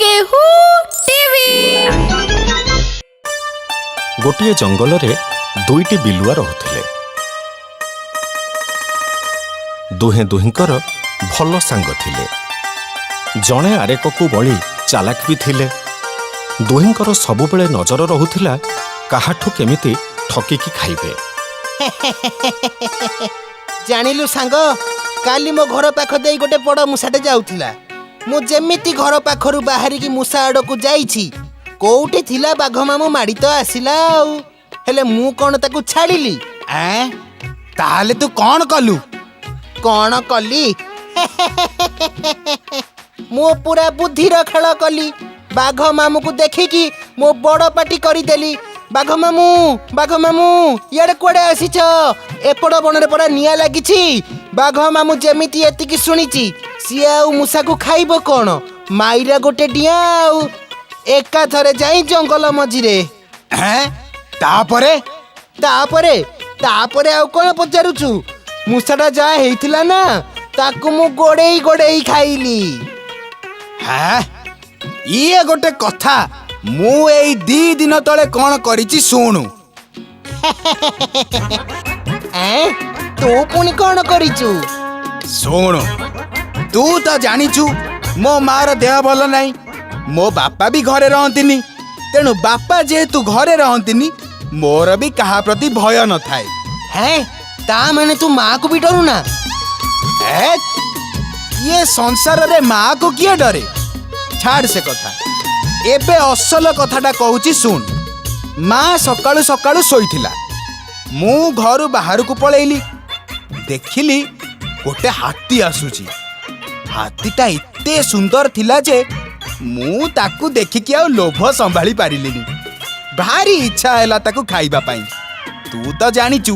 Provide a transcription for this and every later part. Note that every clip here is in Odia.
କେହୁ ଟିଭି। ଗୋଟିଏ ଜଙ୍ଗଲରେ ଦୁଇଟି ବିଲୁଆ ରହୁଥିଲେ। ଦୁହେଁ ଦୁହିଁଙ୍କର ଭଲ ସାଙ୍ଗ ଥିଲେ। ଜଣେ ଆରେକକୁ ବଳି ଚାଲାକ ବି ଥିଲେ। ଦୁହିଁଙ୍କର ସବୁବେଳେ ନଜର ରହୁଥିଲା କାହାଠୁ କେମିତି ଠକିକି ଖାଇବେ। ଜାଣିଲୁ ସାଙ୍ଗ, କାଲି ମୋ ଘର ପାଖ ଦେଇ ଗୋଟେ ବଡ଼ ମୂଷାଟେ ଯାଉଥିଲା। ମୁଁ ଯେମିତି ଘର ପାଖରୁ ବାହାରିକି ମୂଷା ଆଡ଼କୁ ଯାଇଛି, କୋଉଠି ଥିଲା ବାଘ ମାମୁଁ ମାଡ଼ି ତ ଆସିଲା। ଆଉ ହେଲେ ମୁଁ କ'ଣ ତାକୁ ଛାଡ଼ିଲି? ଏଁ, ତାହେଲେ ତୁ କଣ କଲୁ? କ'ଣ କଲି? ମୁଁ ପୁରା ବୁଦ୍ଧିର ଖେଳ କଲି। ବାଘ ମାମୁଁକୁ ଦେଖିକି ମୁଁ ବଡ଼ ପାଟି କରିଦେଲି, "ବାଘ ମାମୁଁ, ବାଘ ମାମୁଁ, ଇଆଡ଼େ କୁଆଡ଼େ ଆସିଛ? ଏପଟ ବଣରେ ପରା ନିଆଁ ଲାଗିଛି।" ବାଘ ମାମୁଁ ଯେମିତି ଏତିକି ଶୁଣିଛି, ସିଏ ଆଉ ମୂଷାକୁ ଖାଇବ କ'ଣ, ମାଇରା ଗୋଟେ ଡିଆଁ ଆଉ ଏକାଥରେ ଯାଇ ଜଙ୍ଗଲ ମଝିରେ। ଏଁ, ତାପରେ? ତାପରେ? ତାପରେ ଆଉ କ'ଣ ପଚାରୁଛୁ? ମୂଷାଟା ଯାହା ହେଇଥିଲା ନା, ତାକୁ ମୁଁ ଗୋଡେଇ ଗୋଡେଇ ଖାଇଲି। ହେଁ, ଇଏ ଗୋଟେ କଥା? ମୁଁ ଏଇ 2 ଦିନ ତଳେ କଣ କରିଛି ଶୁଣୁ। ଏଁ, ତୁ ପୁଣି କ'ଣ କରିଛୁ? ଶୁଣୁ, ତୁ ତ ଜାଣିଛୁ ମୋ ମାର ଦେହ ଭଲ ନାହିଁ, ମୋ ବାପା ବି ଘରେ ରହନ୍ତିନି। ତେଣୁ ବାପା ଯେହେତୁ ଘରେ ରହନ୍ତିନି, ମୋର ବି କାହା ପ୍ରତି ଭୟ ନଥାଏ। ହେଁ, ତା ମାନେ ତୁ ମାକୁ ବି ଡରୁ ନା? ଏ, ଇଏ ସଂସାରରେ ମାକୁ କିଏ ଡରେ? ଛାଡ଼ ସେ କଥା, ଏବେ ଅସଲ କଥାଟା କହୁଛି ଶୁଣ। ମା ସକାଳୁ ସକାଳୁ ଶୋଇଥିଲା। ମୁଁ ଘରୁ ବାହାରକୁ ପଳେଇଲି। ଦେଖିଲି ଗୋଟେ ହାତୀ ଆସୁଛି। ହାତୀଟା ଏତେ ସୁନ୍ଦର ଥିଲା ଯେ ମୁଁ ତାକୁ ଦେଖିକି ଆଉ ଲୋଭ ସମ୍ଭାଳି ପାରିଲିନି। ଭାରି ଇଚ୍ଛା ହେଲା ତାକୁ ଖାଇବା ପାଇଁ। ତୁ ତ ଜାଣିଛୁ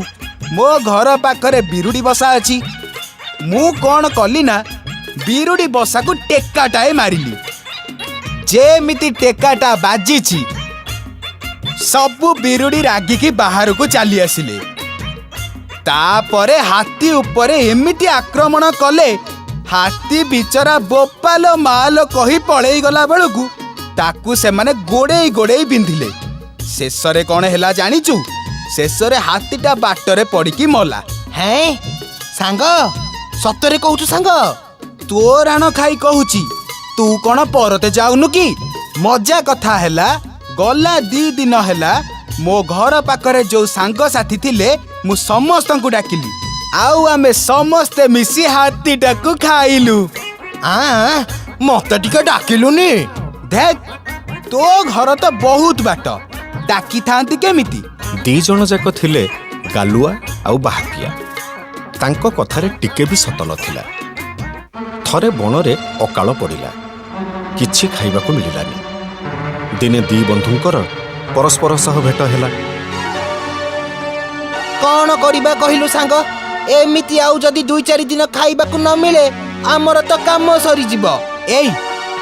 ମୋ ଘର ପାଖରେ ବିରୁଡ଼ି ବସା ଅଛି। ମୁଁ କଣ କଲି ନା, ବିରୁଡ଼ି ବସାକୁ ଟେକାଟାଏ ମାରିଲି। ଯେମିତି ଟେକାଟା ବାଜିଛି, ସବୁ ବିରୁଡ଼ି ରାଗିକି ବାହାରକୁ ଚାଲି ଆସିଲେ। ତାପରେ ହାତୀ ଉପରେ ଏମିତି ଆକ୍ରମଣ କଲେ, ହାତୀ ବିଚରା ବୋପାଲ ମାଲ କହି ପଳେଇ ଗଲା ବେଳକୁ ତାକୁ ସେମାନେ ଗୋଡେଇ ଗୋଡେଇ ବିନ୍ଧିଲେ। ଶେଷରେ କଣ ହେଲା ଜାଣିଛୁ? ଶେଷରେ ହାତୀଟା ବାଟରେ ପଡ଼ିକି ମଲା। ହେଁ, ସାଙ୍ଗ, ସତରେ କହୁଛୁ ସାଙ୍ଗ? ତୋ ରାଣ ଖାଇ କହୁଛି। ତୁ କଣ ପରତେ ଯାଉନୁ କି? ମଜା କଥା ହେଲା, ଗଲା 2 ଦିନ ହେଲା ମୋ ଘର ପାଖରେ ଯୋଉ ସାଙ୍ଗସାଥି ଥିଲେ, ମୁଁ ସମସ୍ତଙ୍କୁ ଡାକିଲି ଆଉ ଆମେ ସମସ୍ତେ ମିଶି ହାତୀଟାକୁ ଖାଇଲୁ। ଆ, ମତେ ଟିକେ ଡାକିଲୁନି? ଧେତ୍, ତୋ ଘର ତ ବହୁତ ବାଟ, ଡାକିଥାନ୍ତି କେମିତି? ଦି ଜଣ ଯାକ ଥିଲେ ଗାଲୁଆ ଆଉ ବାହାପିଆ। ତାଙ୍କ କଥାରେ ଟିକେ ବି ସତ ନଥିଲା। ଥରେ ବଣରେ ଅକାଳ ପଡ଼ିଲା। କିଛି ଖାଇବାକୁ ମିଳିଲାନି। ଦିନେ ଦି ବନ୍ଧୁଙ୍କର ପରସ୍ପର ସହ ଭେଟ ହେଲା। କଣ କରିବା କହିଲୁ ସାଙ୍ଗ? ଏମିତି ଆଉ ଯଦି 2-4 ଦିନ ଖାଇବାକୁ ନ ମିଳେ, ଆମର ତ କାମ ସରିଯିବ। ଏଇ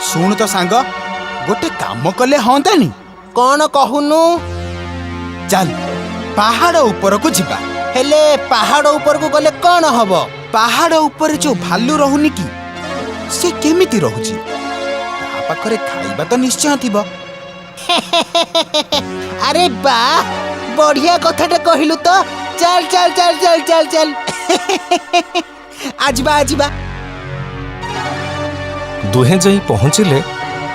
ଶୁଣୁ ତ ସାଙ୍ଗ, ଗୋଟେ କାମ କଲେ ହଅନ୍ତାନି? କଣ କହୁନୁ? ଚାଲ, ପାହାଡ଼ ଉପରକୁ ଯିବା। ହେଲେ ପାହାଡ଼ ଉପରକୁ ଗଲେ କଣ ହବ? ପାହାଡ଼ ଉପରେ ଯୋଉ ଭାଲୁ ରହୁନି କି, ସେ କେମିତି ରହୁଛି? ତା ପାଖରେ ଖାଇବା ତ ନିଶ୍ଚୟ ଥିବ। ଆରେ ବା, ବଢିଆ କଥାଟା କହିଲୁ ତ। ଚାଲ ଚାଲ ଚାଲ ଚାଲ ଚାଲ ଚାଲ, ଆଯିବା ଆଯିବା। ଦୁହେଁ ଯାଇ ପହଞ୍ଚିଲେ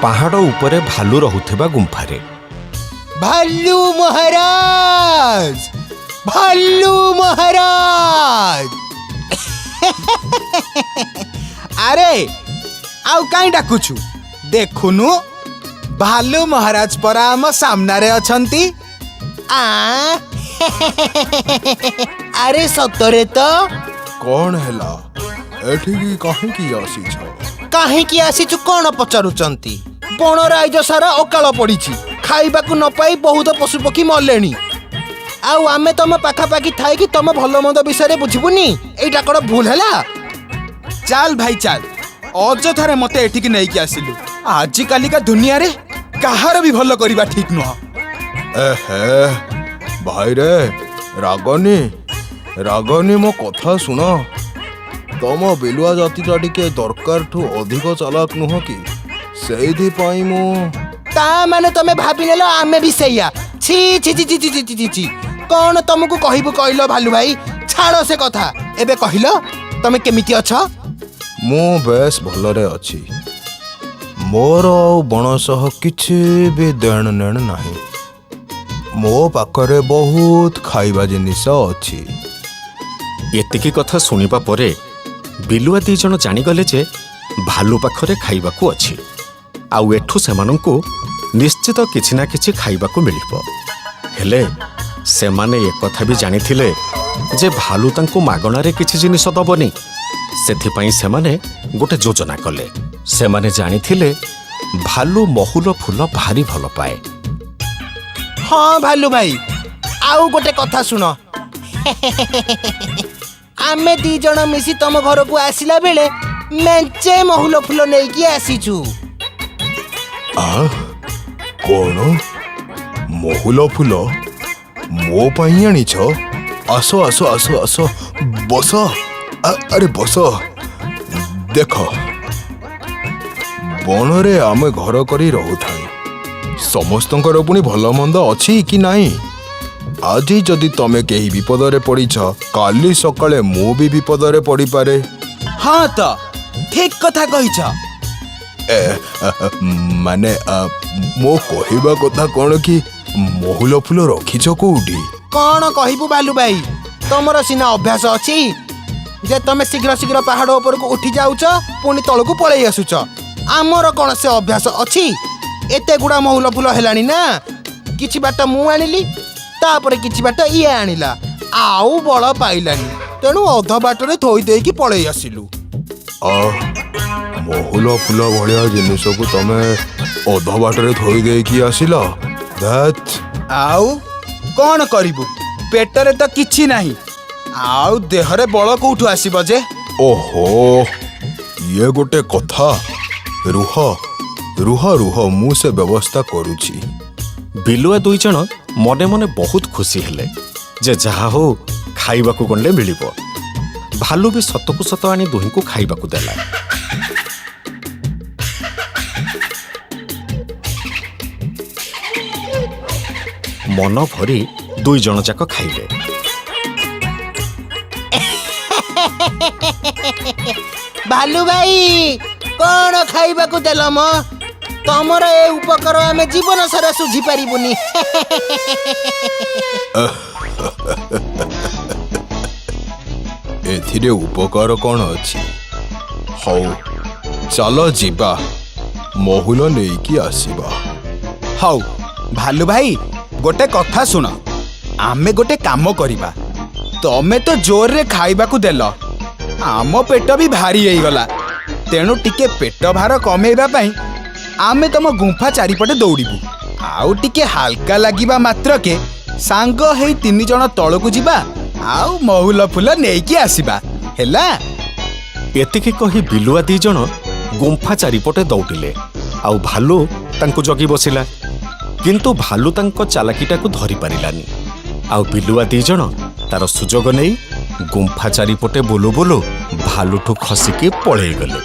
ପାହାଡ଼ ଉପରେ ଭାଲୁ ରହୁଥିବା ଗୁମ୍ଫାରେ। ଭାଲୁ ମହାରାଜ, ଭାଲୁ ମହାରାଜ! ଆରେ, ଆଉ କାଇଁ ଡାକୁଛୁ? ଦେଖୁନୁ, ଭାଲୁ ମହାରାଜ ପରା ଆମ ସାମ୍ନାରେ ଅଛନ୍ତି। ଆ, ଆରେ ସତରେ ତ! କଣ ହେଲା? ଏଠିକି କାହିଁକି ଆସିଛ? କାହିଁକି ଆସିଛୁ କଣ ପଚାରୁଛନ୍ତି? ବଣ ରାଇଜ ସାରା ଅକାଳ ପଡ଼ିଛି। ଖାଇବାକୁ ନ ପାଇ ବହୁତ ପଶୁପକ୍ଷୀ ମଲେଣି। ଆଉ ଆମେ ତମ ପାଖାପାଖି ଥାଇକି ତମ ଭଲ ମନ୍ଦ ବିଷୟରେ ବୁଝିବୁନି, ଏଇଟା କଣ ଭୁଲ ହେଲା? ଚାଲ ଭାଇ ଚାଲ, ଅଯଥାରେ ମତେ ଏଠିକି ନେଇକି ଆସିଲୁ। ଆଜିକାଲିକା ଦୁନିଆରେ କାହାର ବି ଭଲ କରିବା ଠିକ ନୁହଁ। ଏହେ ଭାଇରେ, ରାଗନି ରାଗନି, ମୋ କଥା ଶୁଣ। ତମ ବିଲୁଆ ଜାତିଟା ଟିକେ ଦରକାରଠୁ ଅଧିକ ଚାଲାକ ନୁହଁ କି? ସେଇଥିପାଇଁ ମୁଁ ତା ମାନେ ତମେ ଭାବିନେଲ ଆମେ ବି ସେଇଆ? ଛି ଛି ଛି ଛି ଛି ଛି ଛି ଛି। କଣ ତମକୁ କହିବୁ କହିଲ ଭାଲୁ ଭାଇ? ଛାଡ଼ ସେ କଥା, ଏବେ କହିଲ ତମେ କେମିତି ଅଛ? ମୁଁ ବେଶ ଭଲରେ ଅଛି। ମୋର ଆଉ ବଣ ସହ କିଛି ବି ଦେଣ ନେଣ ନାହିଁ। ମୋ ପାଖରେ ବହୁତ ଖାଇବା ଜିନିଷ ଅଛି। ଏତିକି କଥା ଶୁଣିବା ପରେ ବିଲୁଆ ଦି ଜଣ ଜାଣିଗଲେ ଯେ ଭାଲୁ ପାଖରେ ଖାଇବାକୁ ଅଛି, ଆଉ ଏଠୁ ସେମାନଙ୍କୁ ନିଶ୍ଚିତ କିଛି ନା କିଛି ଖାଇବାକୁ ମିଳିବ। ହେଲେ ସେମାନେ ଏକଥା ବି ଜାଣିଥିଲେ ଯେ ଭାଲୁ ତାଙ୍କୁ ମାଗଣାରେ କିଛି ଜିନିଷ ଦବନି। ସେଥିପାଇଁ ସେମାନେ ଗୋଟେ ଯୋଜନା କଲେ। ସେମାନେ ଜାଣିଥିଲେ ଭାଲୁ ମହୁଲ ଫୁଲ ଭାରି ଭଲ ପାଏ। ହଁ ଭାଲୁ ଭାଇ, ଆଉ ଗୋଟେ କଥା ଶୁଣ। ଆମେ ଦି ଜଣ ମିଶି ତମ ଘରକୁ ଆସିଲା ବେଳେ ମେଞ୍ଚେ ମହୁଲ ଫୁଲ ନେଇକି ଆସିଛୁ। ଆ, କଣ ମହୁଲ ଫୁଲ ମୋ ପାଇଁ ଆଣିଛ? ଆସ ଆସ ଆସ ଆସ, ବସ। ଆରେ ବସ। ଦେଖ, ବଣରେ ଆମେ ଘର କରି ରହୁଥାଉ। ସମସ୍ତଙ୍କର ପୁଣି ଭଲ ମନ୍ଦ ଅଛି କି ନାହିଁ? ଆଜି ଯଦି ତମେ କେହି ବିପଦରେ ପଡ଼ିଛ, କାଲି ସକାଳେ ମୁଁ ବି ବିପଦରେ ପଡ଼ିପାରେ। ହଁ ତ, ଠିକ କଥା କହିଛ। ଏ, ମାନେ ମୋ କହିବା କଥା କଣ କି, ମହୁଲ ଫୁଲ ରଖିଛ କୋଉଠି? କଣ କହିବୁ ଭାଲୁ ଭାଇ, ତମର ସିନା ଅଭ୍ୟାସ ଅଛି ଯେ ତମେ ଶୀଘ୍ର ଶୀଘ୍ର ପାହାଡ଼ ଉପରକୁ ଉଠି ଯାଉଛ, ପୁଣି ତଳକୁ ପଳେଇ ଆସୁଛ। ଆମର କଣ ସେ ଅଭ୍ୟାସ ଅଛି? ଏତେ ଗୁଡ଼ା ମହୁଲ ଫୁଲ ହେଲାଣି ନା, କିଛି ବାଟ ମୁଁ ଆଣିଲି, ତାପରେ କିଛି ବାଟ ଇଏ ଆଣିଲା, ଆଉ ବଳ ପାଇଲାନି, ତେଣୁ ଅଧ ବାଟରେ ଥୋଇ ଦେଇକି ପଳେଇ ଆସିଲୁ। ଆ, ମହୁଲ ଫୁଲ ଭଳିଆ ଜିନିଷକୁ ତମେ ଅଧ ବାଟରେ ଥୋଇ ଦେଇକି ଆସିଲ? ଧେତ୍। ଆଉ କଣ କରିବୁ, ପେଟରେ ତ କିଛି ନାହିଁ, ଆଉ ଦେହରେ ବଳ କୋଉଠୁ ଆସିବ ଯେ? ଓହୋ, ଇଏ ଗୋଟେ କଥା। ରୁହ ରୁହ ରୁହ, ମୁଁ ସେ ବ୍ୟବସ୍ଥା କରୁଛି। ବିଲୁଆ ଦୁଇ ଜଣ ମନେ ମନେ ବହୁତ ଖୁସି ହେଲେ ଯେ ଯାହା ହଉ ଖାଇବାକୁ ଗଣ୍ଡେ ମିଳିବ। ଭାଲୁ ବି ସତକୁ ସତ ଆଣି ଦୁହିଁଙ୍କୁ ଖାଇବାକୁ ଦେଲା। ମନ ଭରି ଦୁଇ ଜଣ ଯାକ ଖାଇଲେ। ଭାଲୁ ଭାଇ, କଣ ଖାଇବାକୁ ଦେଲ ମ? ତମର ଏ ଉପକାର ଆମେ ଜୀବନ ସାରା ଶୁଝି ପାରିବୁନି। ଏଥିରେ ଉପକାର କଣ ଅଛି? ହଉ ଚାଲ ଯିବା, ମହୁଲ ନେଇକି ଆସିବା। ହଉ ଭାଲୁ ଭାଇ, ଗୋଟେ କଥା ଶୁଣ, ଆମେ ଗୋଟେ କାମ କରିବା। ତମେ ତ ଜୋରରେ ଖାଇବାକୁ ଦେଲ, ଆମ ପେଟ ବି ଭାରି ହେଇଗଲା, ତେଣୁ ଟିକେ ପେଟ ଭାର କମେଇବା ପାଇଁ ଆମେ ତମ ଗୁମ୍ଫା ଚାରିପଟେ ଦୌଡ଼ିବୁ। ଆଉ ଟିକେ ହାଲକା ଲାଗିବା ମାତ୍ରକେ ସାଙ୍ଗ ହେଇ ତିନି ଜଣ ତଳକୁ ଯିବା ଆଉ ମହୁଲ ଫୁଲ ନେଇକି ଆସିବା, ହେଲା? ଏତିକି କହି ବିଲୁଆ ଦି ଜଣ ଗୁମ୍ଫା ଚାରିପଟେ ଦୌଡ଼ିଲେ, ଆଉ ଭାଲୁ ତାଙ୍କୁ ଜଗି ବସିଲା। କିନ୍ତୁ ଭାଲୁ ତାଙ୍କ ଚାଲାକିଟାକୁ ଧରି ପାରିଲାନି, ଆଉ ବିଲୁଆ ଦି ଜଣ ତାର ସୁଯୋଗ ନେଇ ଗୁମ୍ଫା ଚାରିପଟେ ବୁଲୁ ବୁଲୁ ଭାଲୁଠୁ ଖସିକି ପଳେଇଗଲେ।